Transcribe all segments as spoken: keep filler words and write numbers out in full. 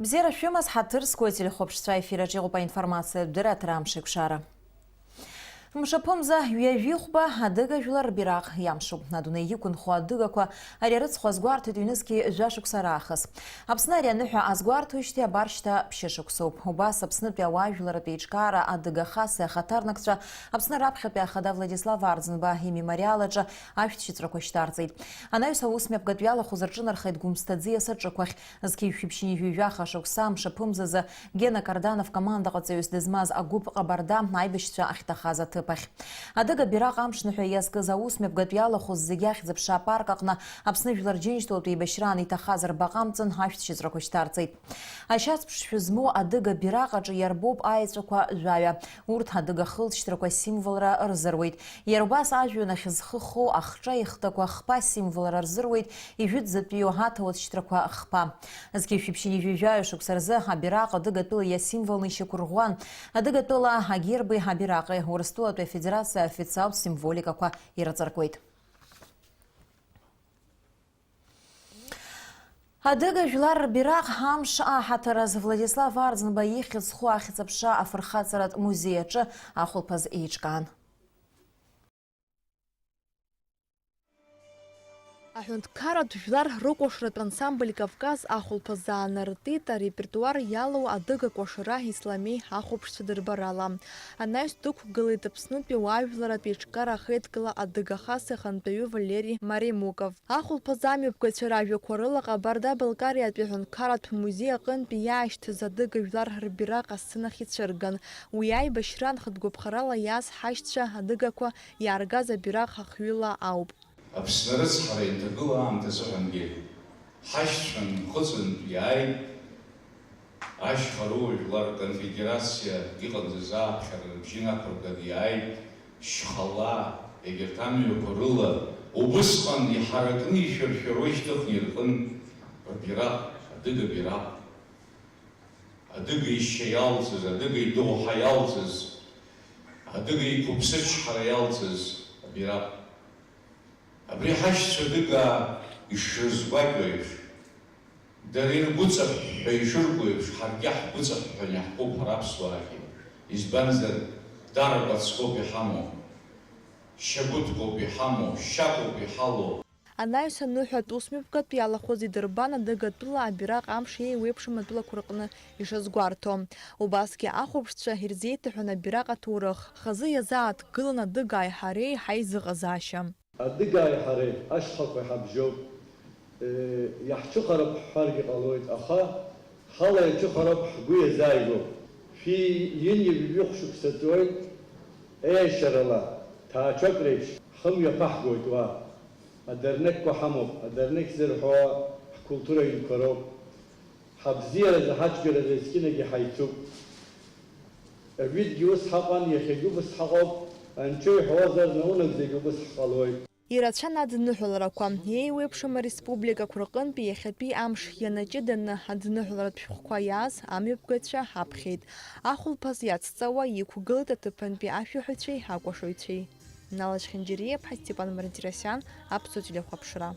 Бзиара шәымаз, ҳаҭыр зқәу ателехәаԥшцәа, аефир аҿы иҟоуп аинформациатә дырраҭара Амшеиқәшара. Мшаԥымза ҩажәихәба адыга жәлар рбираҟ иамшуп. Адунеи иқәынхо адыгақәа ари арыцхә азгәарҭоит ҩнызқьи жәа шықәса раахыс. Аԥсны ари аныҳәа азгәарҭоижьҭеи абар шьҭа ԥшьышықәсоуп. Убас Аԥснытәи ауаажәлараҿы еиҿкаара адыга хасеи ахаҭарнакцәа Аԥсны раԥхьатәи ахада Владислав Арӡынба имемориал аҿы ашәҭшьыҵәрақәа шьҭарҵеит. Анаҩс аусмҩаԥгатә иалахәыз рҿынархеит Гәымсҭа аӡиас аҿықәахь. Зқьи жәшәи ԥшьынҩажәи жәаха шықәса мшаԥымзазы Гена Карданов командаҟаҵаҩыс дызмаз агәыԥ Ҟабарда аибашьцәа ахьҭахаз аҭыԥ ахь. Адыга бираҟ амшныҳәа иазкыз аусмҩаԥгатә иалахәыз зегьы ахьӡ-аԥша апарк аҟны Аԥсны Жәлар Џьынџьтәылатә еибашьраан иҭахаз рбаҟа амҵан ашәҭшьыҵәрақәа шьҭарҵеит. Ашьац ԥшшәы змоу адыга бираҟ аҿы иарбоуп аеҵәақәа жәаҩа. Урҭ адыга хылҵшьҭрақәа символра рзыруеит. Иара убас ажәҩан ахь зхы хоу ахҿа ихтақәа хԥа символра рзыруеит, ижәытәӡатәиу аҭауад шьҭрақәа хԥа. Зқьи жәшәи ԥшьынҩажәи жәаҩа шықәса рзы абираҟ адыгатәыла иасимволны ишьақәырӷәӷәан, адыгатәыла агерби абираҟи Урыстәылатәи Афедерациа аофициалтә символикақәа ирыҵаркуеит. Адыга жәлар рбираҟ амш аҳаҭыр азы Владислав Арӡынба ихьӡ зху ахьӡ-аԥша афырхаҵаратә музеи аҿы ахәылԥаз еиҿкаан. Аҳәынҭқарратә жәлар рыкәашаратә ансамбль Кавказ ахәылԥаз аанартит арепертуар иалоу адыга кәашара Исламеи ахәаԥшцәа дырбарала. Анаҩс дықәгылеит Аԥснытәи уаажәларратә еиҿкаара ахеидкыла адыга хас ахантәаҩы Валери Маремуков. Ахәылԥаз амҩаԥгацәа ражәақәа рыла Ҟабарда-Балкариатәи аҳәынҭқарратә музеи аҟынтәи иаашьҭыз адыга жәлар рбираҟ асценахь ицәырган. Уи аибашьраан хатәгәаԥхарала иааз ҳашьцәа адыгақәа иааргаз абираҟ ахҩыла ауп. Аԥсны арыцҳара ианҭагыла аамҭазыҳәангьы ҳашьцәа нхыҵынтә иааит. Ашьха рыуа жәлар рконфедерациа иҟанаҵаз ааԥхьара рыбжьы нақәырганы иааит. Шьхала, егьырҭ амҩақәа рыла убысҟан иҳаракны ишәыршәыруа ишьҭыхны иркын рбираҟ, адыга бираҟ. Адыга ишьа иалҵыз, адыга идоуҳа иалҵыз, адыга иқәыԥсычҳара иалҵыз абираҟ. Абри ҳашьцәа адыгаа ишрызгәакьоу еиԥш, дара иргәыҵаҳәҳәа ишырку еиԥш, ҳаргьы ҳгәыҵаҳәҳәаны иаҳкуп ҳара аԥсуаагьы. Избанзар, дарбацкоуп иҳамоу, шьагәыҭкоуп иҳамоу, шьакоуп иҳалоу. Анаҩс аныҳәатә усмҩаԥгатә иалахәыз идырбан адыгатәыла абираҟ амш еиуеиԥшым атәылақәа рҟны ишазгәарҭо. Убасгьы ахәаԥшцәа ирзеиҭаҳәан абираҟ аҭоурых, хазы иазааҭгылан адыгааи ҳареи ҳаизыҟазаашьа. Адыгааи ҳареи ашьхақәа иҳабжьоуп, э, иаҳцәыхароуп ҳҳәаргьы ҟалоит, аха ҳала иаҿыхароуп ҳгәы иазааигәоуп. Шәи ҩынҩажәи жәохә шықәса ҵуеит, еиашьарала, ҭаацәак реиԥш, ҳхы мҩаԥаҳгоит уа. Адернеқьқәа ҳамоуп, адернеқь зырҳәо ҳкультура ҩнқәа роуп. Ҳабзиаразы, ҳацәгьаразы есқьынагьы ҳаицуп. Егьырҭгьы ус ҳаҟан, иахьагьы убыс ҳаҟоуп, анцәа иҳәозар, наунагӡагьы убыс ҳҟалоит. Ирацәан адныҳәаларақәа. Еиуеиԥшым ареспубликақәа рҟынтәи иахьатәи амш ианаҷыданы адныҳәаларатә шәҟәқәа иааз амҩаԥгацәа ҳаԥхьеит. Ахәылԥаз иацҵауа иқәгылеит аҭыԥантәи ашәаҳәаҩцәеи акәашаҩцәеи. Нала Чхинџьариаԥҳа, Степан Мартиросиан, Аԥсуа телехәаԥшра.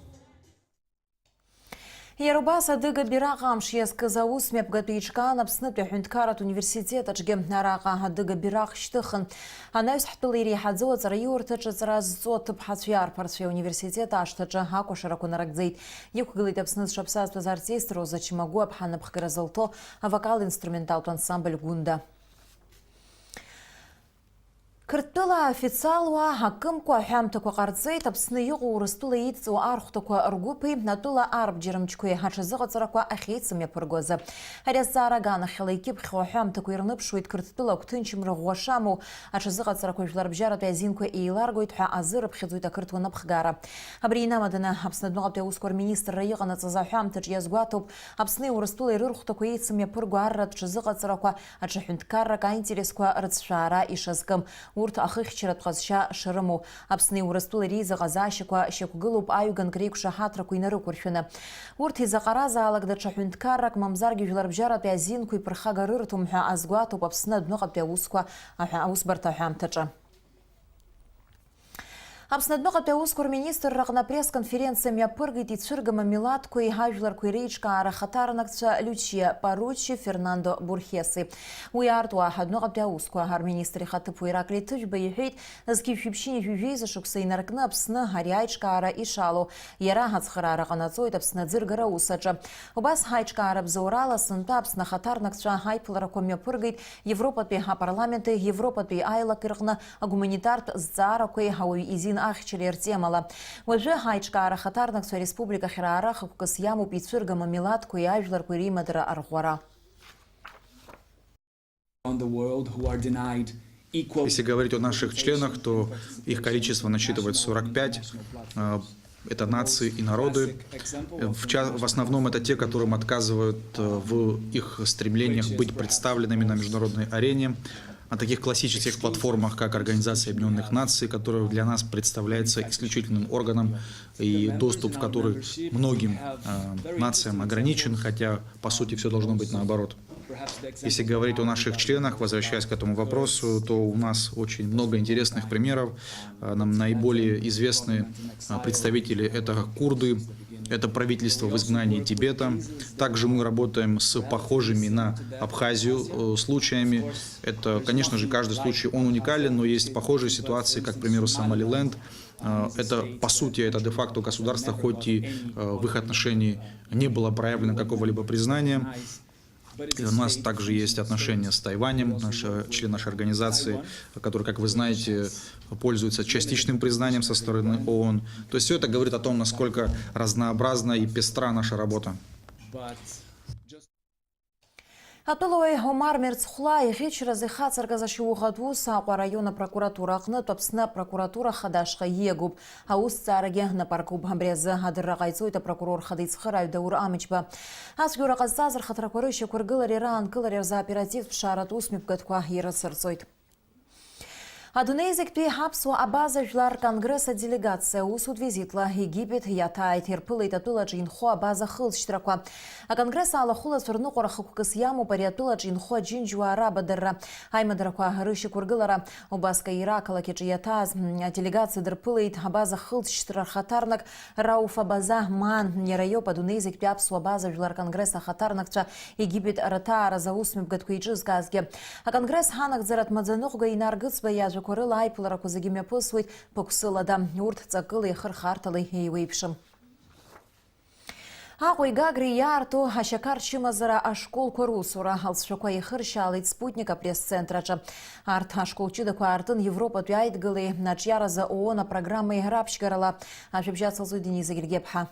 Иара убас адыга бираҟ амш иазкыз аус мҩаԥгатәы еиҿкаан Аԥснытәи аҳәынҭқарратә университет аҿгьы. Араҟа адыга бираҟ шьҭыхын. Анаҩс ҳтәыла иреиҳаӡоу аҵараиурҭаҿы аҵара зҵо аҭыԥҳацәеи арԥарцәеи ауниверситет ашҭаҿы акәашарақәа нарыгӡеит. Иқәгылеит Аԥсны зҽаԥсазтәыз артист Роза Чмагәы аԥҳа напхгара зылҭо авокал-инструменталтә ансамбль Гәында. Қырҭтәыла официалуа акымкәа аҳәамҭақәа ҟарҵеит Аԥсны иҟоу Урыстәыла еидҵоу архәҭақәа ргәыԥи атәыла арбџьармчқәеи аҽазыҟаҵарақәа ахьеицымҩаԥырго азы. Ари азҵаара аганахьала икьыԥхьу аҳәамҭақәа ирныԥшуеит Қырҭтәыла агәҭынчымра ӷәӷәа шамоу, аҽазыҟаҵарақәа жәларбжьаратәи азинқәа еиларгоит ҳәа азы рыԥхьаӡоит ақырҭуа напхгара. Абри инамаданы Аԥсны адәныҟатәи аусқәа рминистрра иҟанаҵаз аҳәамҭаҿы иазгәаҭоуп, Аԥсни Урыстәылеи рырхәҭақәа еицымҩаԥырго арратә ҽазыҟаҵарақәа аҽа ҳәынҭқаррак аинтересқәа рыцәшәаара ишазкым, урҭ ахыхьчаратә ҟазшьа шрымоу, Аԥсни Урыстәылеи реизыҟазаашьақәа шьақәгылоуп аҩганк реиқәшаҳаҭрақәа инарықәыршәаны. Урҭ изаҟаразаалак даҽа ҳәынҭқаррак мамзаргьы жәларбжьаратәи азинқәа иԥырхага рырҭом ҳәа азгәаҭоуп Аԥсны адәныҟатәи аусқәа аҳәа-, аусбарҭа аҳәамҭаҿы. Аԥсны адәныҟатәи аусқәа рминистрраҟны апресс-конференциа мҩаԥыргеит ицәыргама милаҭқәеи ажәларқәеи реиҿкаара ахаҭарнакцәа Лючиа Паруччи, Фернандо Бурхеси. Уи аартуа адәныҟатәи аусқәа рминистр ихаҭыԥуаҩ Ираклиа Ҭыжәба иҳәеит, зқьи жәшәи ԥшьынҩажәи жәеиза шықәса инаркны Аԥсны ари аиҿкаара ишалоу. Иара ацхыраара ҟанаҵоит Аԥсны аӡыргара аус аҿы. Убас ҳаиҿкаара бзоурала сынтәа Аԥсны ахаҭарнакцәа аиԥыларақәа мҩаԥыргеит Европатәи апарламенти Европатәи аилак рҟны агуманитартә зҵаарақәеи ауаҩы изин ахьчареи ртемала. Уажәы ҳаиҿкаара ахаҭарнакцәа ареспубликахь раара хықәкыс иамоуп ицәыргама милаҭқәеи ажәларқәеи реимадара арӷәӷәара. On the world who are denied equal Если говорить о наших членах, то их количество насчитывает сорок пять. Э, Это нации и народы. В ча-, в основном это те, которым отказывают, э, в их стремлениях быть представленными на международной арене, на таких классических платформах, как Организация Объединенных Наций, которая для нас представляется исключительным органом, и доступ в который многим, э, нациям ограничен, хотя, по сути, все должно быть наоборот. Если говорить о наших членах, возвращаясь к этому вопросу, то у нас очень много интересных примеров. Э, нам наиболее известны, э, представители — это курды, это правительство в изгнании Тибета. Также мы работаем с похожими на Абхазию, э, случаями. Это, конечно же, каждый случай, он уникален, но есть похожие ситуации, как, к примеру, Сомалиленд. Э, это, по сути, это де-факто государство, хоть и, э, в их отношении не было проявлено какого-либо признания. И у нас также есть отношения с Тайванем, наш, э, член нашей организации, который, как вы знаете, пользуется частичным признанием со стороны ООН. То есть всё это говорит о том, насколько разнообразна и пестра наша работа. Атәылауаҩ Омар Мерцхәлаа иӷьычразы ихацыркыз ашьауӷатә ус Аҟәа араион апрокуратура аҟнытә Аԥсны апрокуратура хада ашҟа ииагоуп. Аусҭҵаарагьы напы аркуп. Абри азы адырра ҟаиҵоит апрокурор хада ицхырааҩ Даур Амҷба. Ацәгьоура ҟазҵаз рхаҭарақәа рышьақәыргылареи раанкылареи рзы аоперативтә ԥшааратә усмҩаԥгатәқәа ирыцырҵоит. Адунеи зегьтәи аԥсуа абаза жәлар конгресс аделегациа усутә визитла Египет иаҭааит, ирԥылеит атәылаҿы инхо абаза хылҵшьҭрақәа. Аконгресс алахәылацәа рныҟәара хықәкыс иамоуп ари атәылаҿы инхо аџьынџьуаа рабадырра, аимадарақәа рышьақәыргылара. Убас Каира ақалақь аҿы иаҭааз, м, аделегациа дырԥылеит абаза хылҵшьҭра рхаҭарнак Рауф Абаза Маан. Иара иоуп адунеи зегьтәи аԥсуа абаза жәлар конгресс ахаҭарнакцәа Египет рыҭааразы аусмҩаԥгатәқәа еиҿызкаазгьы. Аконгресс ҳанагӡаратә маӡаныҟәгаҩ Инар Гыцба иажәақәа рыла аиԥыларақәа зегьы мҩаԥысуеит ԥықәсылада. Урҭ ҵакыла иахырхарҭала еиуеиԥшым. Аҟәеи Гагреи иаарту ашьақар чымазара ашколқәа русура алҵшәақәа ихыршьаалеит Спутник апресс-центр аҿы. Арҭ ашкол ҷыдақәа аартын Европатәи аидгылеи аҿиаразы ООН апрограммеи раԥшьгарала. Ажәабжь ацылҵоит Дениза Гергеԥҳа.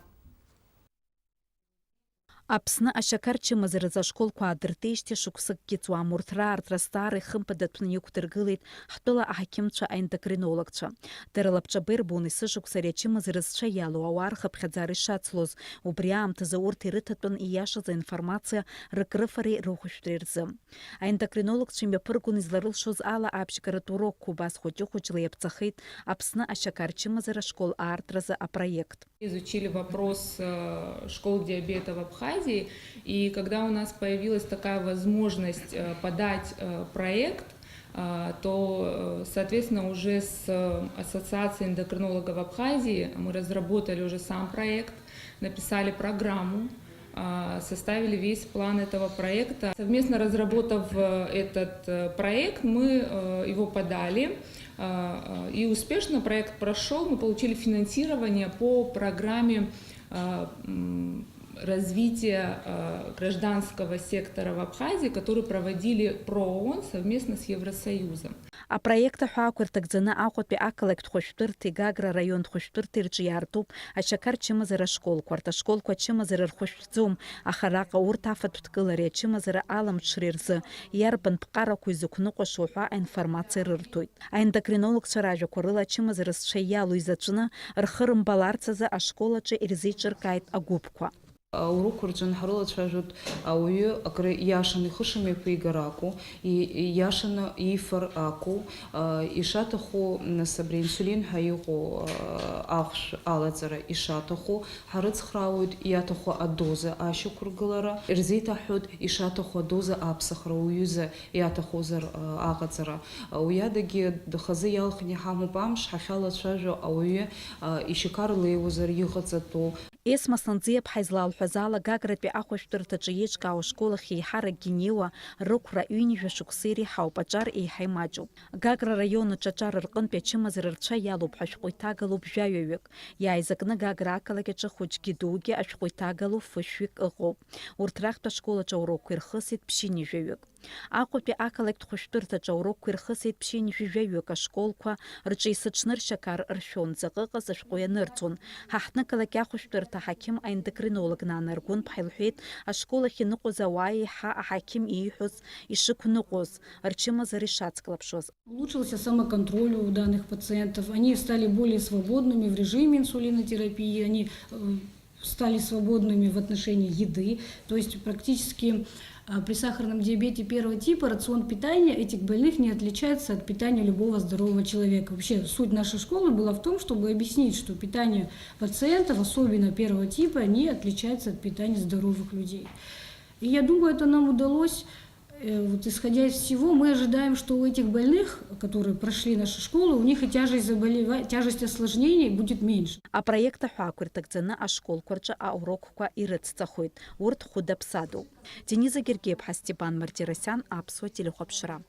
Аԥсны ашьақар чымазаразы ашколқәа аадыртижьҭеи шықәсыкгьы ҵуам. Урҭ раартра азҵаара ихымԥадатәны иқәдыргылеит ҳтәыла аҳақьымцәа аендокринологцәа. Дара лабҿаба ирбон есышықәса ари ачымазара зцәа иалоу ауаа рхыԥхьаӡара ишацлоз, убри аамҭазы урҭ ирыҭатәын ииашаз аинформациа рыкрыфареи рыхәышәтәреи рзы. Аендокринологцәа имҩаԥыргон изларылшоз ала аԥшьгаратә урокқәа, убас хәыҷы-хәыҷла иаԥҵахеит Аԥсны ашьақар чымазара ашкол аартразы апроект. Изучили вопрос, э, школ диабета в Абхазии, и когда у нас появилась такая возможность, э, подать, э, проект, э, то, э, соответственно, уже с, э, Ассоциацией эндокринологов Абхазии мы разработали уже сам проект, написали программу, э, составили весь план этого проекта. Совместно разработав, э, этот, э, проект, мы, э, его подали, э, э, и успешно проект прошёл. Мы получили финансирование по программе, э, м, развития, э, гражданского сектора в Абхазии, который проводили про ООН совместно с Евросоюзом. Апроект аҳәаақәа ирҭагӡаны Аҟәатәи ақалақьтә хәышәтәырҭеи Гагра араионтә хәышәтәырҭеи рҿы иаартуп ашьақар чымазара ашколқәа. Арҭ ашколқәа ачымазара рхәышәтәӡом, аха араҟа урҭ афатә дкылареи ачымазара аламҽреи рзы иарбан ԥҟарақәоу изықәныҟәашоу ҳәа аинформациа рырҭоит. Аендокринологцәа ражәақәа рыла, ачымазара зцәа иалоу изаҵәны рхы рымбаларц азы ашкол аҿы ирзеиҿыркааит агәыԥқәа. Аурокқәа рҿы анҳарылацәажәоит, ауаҩы акры иашаны ихы шымҩаԥигар акәу, и-, иашаны иифар акәу, а, ишаҭаху, нас, абри инсулин ҳәа иҟоу, а, ахәшә алаҵара ишаҭаху, ҳарыцхраауеит иаҭаху адоза ашьақәыргылара, ирзеиҭаҳҳәоит ишаҭаху адоза аԥсахра уҩыза иаҭахузар, а, аҟаҵара. Уи адагьы, хазы иалхны иҳамоуп амш, ҳахьалацәажәо ауаҩы, а, ишьақар леиуазар иҟаҵатәу. Есма Санӡиаԥҳа излалҳәаз ала, Гагратәи ахәышәтәырҭаҿы еиҿкаау ашкол ахь еиҳаракгьы инеиуа рықәра ҩынҩажәа шықәса иреиҳауп, аҿар еиҳа имаҷуп. Гагра раион аҿы аҿар рҟынтәи ачымазара рцәа иалоуп ҳәа ашәҟәы иҭагалоуп жәаҩаҩык. Иааизакны Гагра ақалақь аҿы хәыҷгьы дугьы ашәҟәы иҭагалоу фышәҩык ыҟоуп. Урҭ рахьтә ашкол аҿы аурокқәа ирхысит ԥшьынҩажәаҩык. Аҟәатәи ақалақьтә хәышәтәырҭаҿы аурокқәа ирхысит ԥшьынҩажәаҩык, ашколқәа рҿы есыҽны ршьақар ршәон, заҟа ыҟаз ашәҟәы ианырҵон. Ҳа ҳҭнықалақь ахәышәтәырҭа аҳақьым аендокринолог Нана Аргәынԥҳа илҳәеит, ашкол ахь иныҟәоз ауаа еиҳа аҳақьым ииҳәоз ишықәныҟәоз, рчымазара ишацклаԥшуаз. Улучшился самоконтроль у данных пациентов, они стали более свободными в режиме инсулинотерапии, они, э, стали свободными в отношении еды. То есть практически, а, при сахарном диабете первого типа рацион питания этих больных не отличается от питания любого здорового человека. Вообще суть нашей школы была в том, чтобы объяснить, что питание пациентов, особенно первого типа, не отличается от питания здоровых людей. И я думаю, это нам удалось. Э, вот исходя из всего, мы ожидаем, что у этих больных, которые прошли нашу школу, у них и тяжесть заболева-, тяжесть осложнений будет меньше. Апроект аҳәаақәа ирҭагӡаны ашколқәа рҿы аурокқәа ирыцҵахоит. Урҭ хәыда-ԥсадоуп. Дениза Гергиеԥҳа, Степан Мартиросиан, Аԥсуа телехәаԥшра.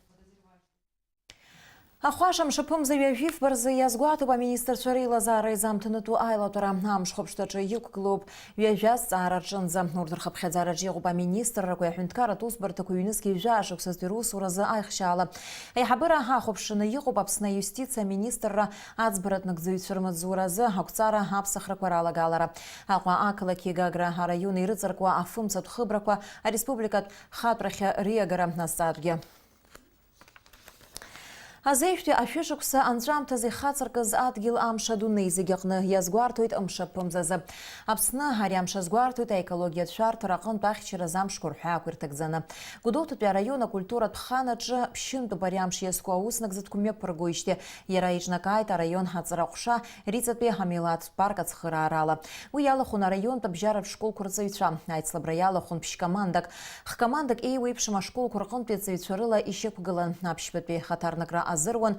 Ахәаша мшаԥымза ҩажәифба рзы иазгәаҭоуп аминистрцәа реилазаара изамҭанытәу аилатәара. Амшхәаԥштәаҿы иқәгылоуп ҩажәа азҵаара рҿынӡа. Урҭ рхыԥхьаӡараҿы иҟоуп аминистррақәеи аҳәынҭқарратә усбарҭақәеи ҩнызқь ҩажәа шықәсазтәи русуразы аихшьаала. Аиҳабыра ахәаԥшраны иҟоуп Аԥсны аиустициа аминистрра аӡбаратә нагӡаҩцәа рмаҵзуразы ақәҵара аԥсахрақәа ралагалара. Аҟәа ақалақьи Гагра араиони ирыҵаркуа афымцатә хыбрақәа ареспубликатә хатәрахьы риагара азҵаатәгьы. Азеижәтәи ашәышықәса анҵәамҭазы ихацыркыз адгьыл амш адунеи зегьы аҟны иазгәарҭоит мшаԥымзазы. Аԥсны ари амш азгәарҭоит аекологиатә шәарҭара аҟынтә ахьчаразы амшқәа рҳәаақәа ирҭагӡаны. Гәдоуҭатәи араион акультуратә хан аҿы ԥшьынтәуп ари амш иазку ауснагӡатәқәа мҩаԥыргоижьҭеи. Иара еиҿнакааит араион аҵараҟәша Риҵатәи амилаҭтә парк ацхыраарала. Уи иалахәын араионтә абжьаратә школқәа рҵаҩцәа. Аицлабра иалахәын ԥшь-командак. Х-командак еиуеиԥшым ашколқәа рҟынтәи аҵаҩцәа рыла ишьақәгылан. Аԥшьбатәи ахаҭарнакра азыруан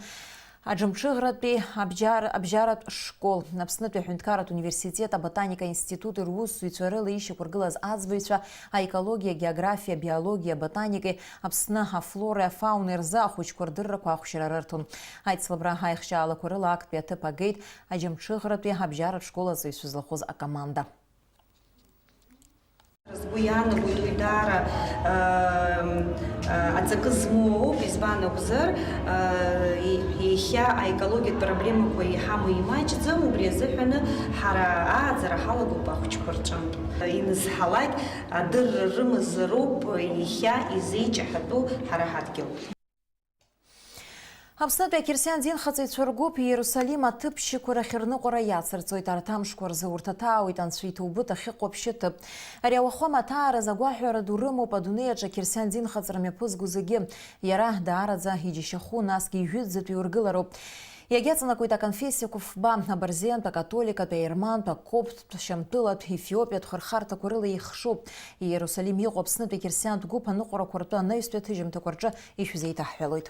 Аџьамҽыӷратәи абџьар-, абжьаратә школ, Аԥснытәи аҳәынҭқарратә университет аботаника институти русзуҩцәа рыла ишьақәыргылаз аӡбаҩцәа аекологиа, агеографиа, абиологиа, аботаникеи Аԥсны афлореи афаунеи рзы ахәыҷқәа рдыррақәа ахәшьара рырҭон. Аицлабра аихшьаалақәа рыла актәи аҭыԥ агеит Аџьамҽыӷратәи абжьаратә школ аҵаҩцәа злахәыз акоманда. Сгәы иаанагоит уи даара, ыы, ыы, аҵакы змоу ауп, избан акәзар, ыы, и-, иахьа аекологиатә проблемақәа иҳамоу имаҷӡам, убри азыҳәаны ҳара ааӡара ҳалагоуп ахәыҷқәа рҿынтә. Инызҳалак, адырра рымазароуп иахьа изеиҷаҳатәу ҳара ҳадгьыл. Аԥснытәи ақьырсиан динхаҵаҩцәа ргәыԥ Иерусалим аҭыԥшьақәа рахь рныҟәара иацырҵоит. Арҭ амшқәа рзы урҭ аҭаауеит Анцәа иҭоубыҭ ахьыҟоу аԥшьы ҭыԥ. Ари ауахәама аҭаара азы агәаҳәара ду рымоуп адунеи аҿы ақьырсиан динхаҵара мҩаԥызго зегьы. Иара даараӡа иџьашьахәу, насгьы ижәытәӡатәи ургылароуп. Иагьаҵанакуеит аконфессиақәа фба, абырзентә, акатоликатә, аермантә, акоптә, шьамтәылатә, ефиопиатә хырхарҭақәа рыла еихшоуп. Иерусалим иҟоу Аԥснытәи ақьырсиантә гәыԥ аныҟәарақәа ртәы анаҩстәи аҭыжьымҭақәа рҿы ишәзеиҭаҳҳәалоит.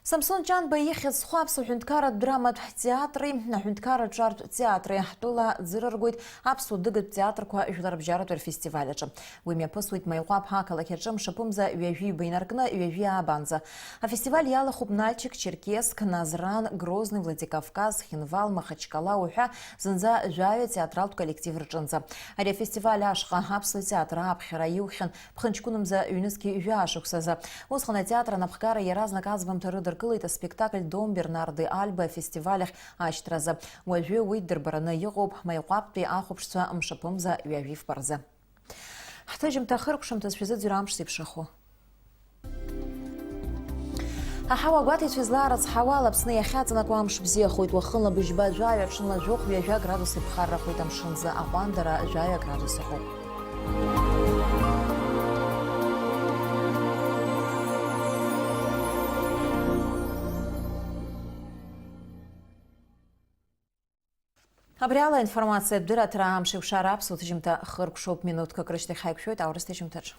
Самсон Ҷанба ихьӡ зху аԥсуа ҳәынҭқарратә драматә театри аҳәынҭқарратә ҿартә театри ҳтәыла ӡырыргоит аԥсуа дыгатә театрқәа жәларбжьаратәи рфестиваль аҿы. Уи мҩаԥысуеит Маиҟәаԥ ақалақь аҿы мшаԥымза ҩажәи ҩба инаркны ҩажәи аабанӡа. Афестиваль иалахәуп Нальчик, Черкесск, Назран, Грозный, Владикавказ, Хинвал, Махачкала уҳәа зынӡа жәаҩа театралтә коллектив рҿынӡа. Ари афестиваль ашҟа аԥсуа театр ааԥхьара иухьан ԥхынҷкәынымза ҩнызқь жәаа шықәсазы. Усҟан атеатр анапхгара иаразнак аӡбамҭа рыдыркылеит аспектакль Дон Бернардо и Альба афестиваль ахь ашьҭразы. Уажәы уи ддырбараны иҟоуп Маиҟәаԥтәи ахәаԥшцәа мшаԥымза ҩажәи фба рзы. Ҳҭыжьымҭа ахыркәшамҭаз шәазыӡырҩ амш зеиԥшрахо. Аҳауа гәаҭеицәа излаарыцҳауа ала Аԥсны иахьаҵанакуа амш бзиахоит, уахынла быжьба жәаҩа, ҽынла жәохә-ҩажәа градус иԥхаррахоит, амшын азы аҟәандара жәаҩа градус ыҟоуп. Абри ала аинформациатә дырраҭара амш еиқәшара аԥсуа ҭыжьымҭа хыркәшоуп, минуҭқәак рышьҭахь ҳаиқәшәоит аурыс ҭыжьымҭаҿы.